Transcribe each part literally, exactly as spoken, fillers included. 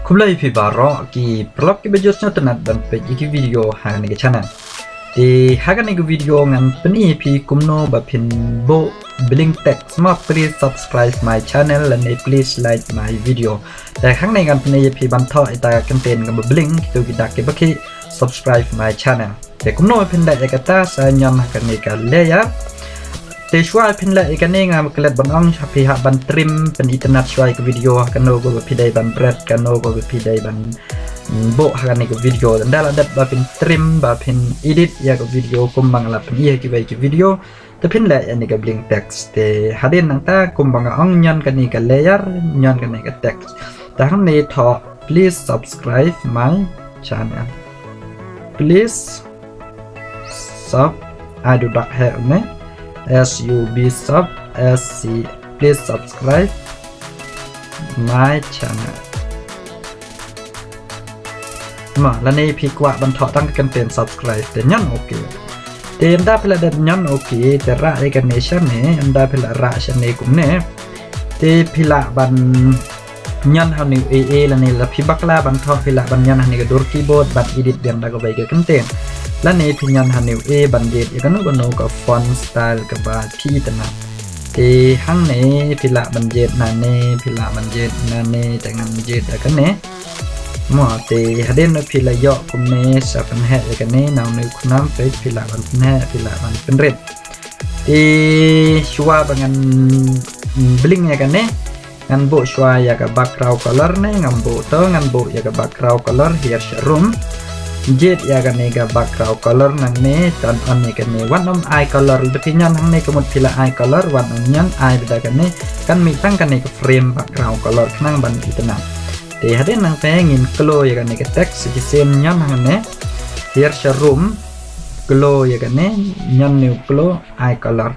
Khublei phi baroh ki paralok kiba ju sngewtynnat ban peit ïa ki video ha kane ka channel. Te ha kane ka video ngan pyni ïa phi kumno ba phin buh blink text, ma please subscribe my channel lane please like my video. Te hangne ngan pyni ïa phi ban thoh ïa ka kyntien kaba blink, kito ki dak kiba khih subscribe my channel. Te kumno phin leh ïa kata, sa ñion ha kane ka layer. Te shuwa phin leh ïa kane nga klet ban ong ha phi hap ban trim, pynitynnad shuwa ïa ka video ha kano kaba phi dei ban bret, kano kaba phi dei ban, mm, buh ha kane ka video. Ynda la dep ba phin trim, ba phin edit ïa ka video kumba nga la pyni ha kiwei ki video, te phin leh ïa kane ka blink text. Te hadien nangta kumba nga ong, ñion kane ka layer, ñion kane ka text. Te hangne thoh please subscribe my channel. Please sub, ai duh dak heh ne. S U B sub, S C. Please subscribe my channel. Ma, lane phi kwah ban thoh tang ka kyntien subscribe, te ñion okay. Te ynda phi la dep ñion okay, te rah ïa kane shane, ynda phi la rah shane kumne. Te phi lah ban ñion ha une u A A lane la phi bakla ban thoh, phi lah ban ñion ha une ka dur keyboard ban edit biang da kawei ka kyntien. Lane phi ñion ha une u A ban jied ïa kano kano ka font style kaba phi itynnad. Te hangne phi lah ban jied nane, phi lah ban jied nane, te ngan jied da kane. Mo, te hadien phi la ïoh kumne, sa pynheh ïa kane, na une u khnam peit, phi lah ban pynheh, phi lah ban pynrit. Te shuwa ba ngan blink ïa kane, ngan buh shuwa ïa ka background color ne, ngan buh to, ngan buh ïa ka background color hiar sharum. Jied ïa kane ka background color nangne, turn on ïa kane, wat nym ai color, lada phi ñion hangne ka mut phi la ai color, wat nym ñion, ai beit da kane, kan mih tang kane ka frame background color khnang ban itynnad. Te hadien nangta ngin kloi ïa kane ka text, sa shisien ñion hangne, hiar sharum, kloi ïa kane, ñion une u kloi, ai color.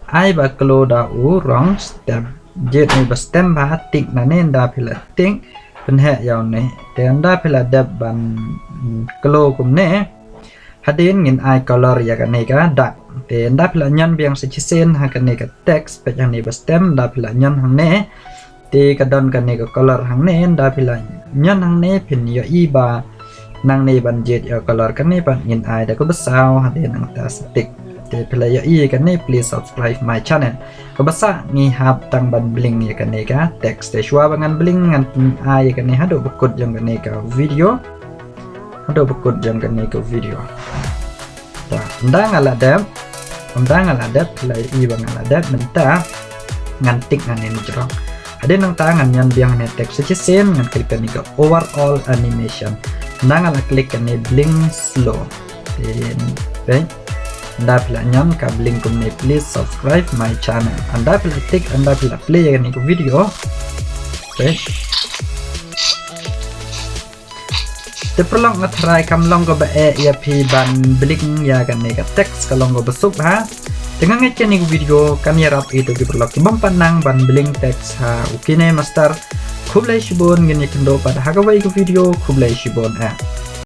Ai ba kloi da u rong stem. Jied une ba stem ba tik nane, ynda phi la tik, pynheh ïa une. Te ynda phi la dep ban, mm, kloi kumne. Hadien ngin ai color ïa kane ka dak. Te ynda phi la ñion biang sa shisien ha kane ka text, peit hangne ba stem, ynda phi la ñion hangne. Te ka don kane ka color hangne, ynda phi la ñion hangne phin ïohi ba nangne ban jied ïa ka color kane pat ngin ai da kaba saw, hadien nangta sa tik. Te phi la ïohi kane, please subscribe my channel. Kaba sah ngi hap tang ban blink ïa kane ka text. Te shuwa ba ngan blink ngan ai ïa kane haduh ba kut jong kane ka video. Haduh ba kut jong kane ka video. Ta, ynda nga la dep, ynda nga la dep, phi la ïohi ba nga la dep, mynta ngan tik hangne jrong. Hadien nangta ngan ñion biang hangne text sa shisien, ngan klik kane ka overall animation. Ynda nga la klik kane blink slow. Te peit. Ynda phi la ñion ka blink kumne, please subscribe my channel. Ynda phi la tik, ynda phi la play ïa kane ka video. Peit. Te paralok, nga tharai kam long kaba eh ïa phi ban blink ïa kane ka text, ka long kaba suk ha. Te nga ngeit kane ka video kan ïarap ïa kito ki paralok kibym pat nang ban blink text ha u KineMaster. Khublei shibun, ngin ïakynduh pat ha kawei ka video, khublei shibun eh.